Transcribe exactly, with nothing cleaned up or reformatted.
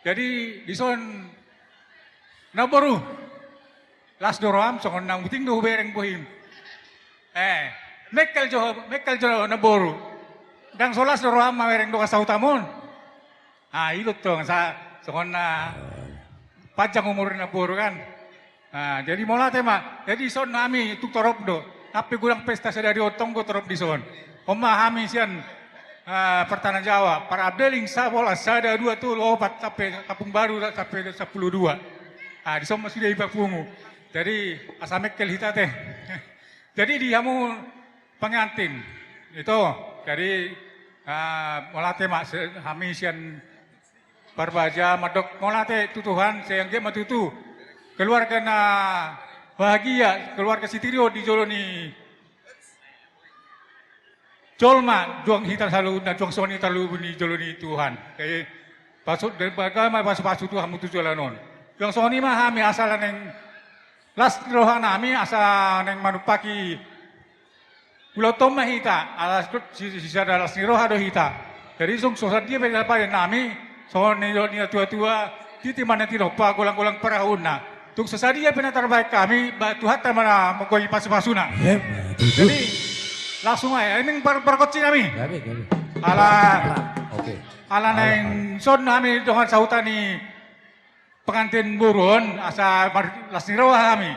Jadi dison, namboru, las do roham, songon na muting do hubereng bohim. Eh, mengkel jo, mengkel jo namboru. Ndang so las do roham mamereng dongan sahutam on. Ah, i do tong, sa, songon na panjang umur ni namboru kan. Ah, jadi mauliate ma. Jadi dison hami tung torop do. Sampe godang pesta sadari on tong do torop dison. On ma hami sian, ah, Pertahanan Jawa, Parabdeling, Sabola, sada, dua, tolu, opat, sampe Kampung Baru, sampe sampulu dua. Ah, dison ma sude dipapungu. Jadi asa mengkel hita te. Jadi di hamu pengantin ito, jadi, ah, mauliate ma se-, hami sian Parbaja mandok mauliate tu Tuhan, sai anggiat ma tutu keluarga na bahagia, keluarga sitiri on di jolo ni jolma, juang hita saluhutna, juang songon i tarlumobi di jolo ni Tuhan. Jadi pasu-, denggan ma pasupasu tu hamu tu joloan on. Juang songon i ma hami asa naeng las ni roha nami, asa naeng manumpahi ulaonta on ma hita, ala si-, sisada las ni roha do hita. Jadi tung so sadia pe na tarbahen nami, songon nidok ni natuatua, titi ma na tinompa, golanggolang parahutna. Tung so sadia pe na tarbahen hami, ba Tuhanta ma na manggoi pasupasuna. Jadi langsung aja, ini par-, pargonsi nami. Gabe, gabe. Ala, oke. Ala naeng son hami dongan sahuta ni pengantin boru on, asa mar-, las ni roha hami.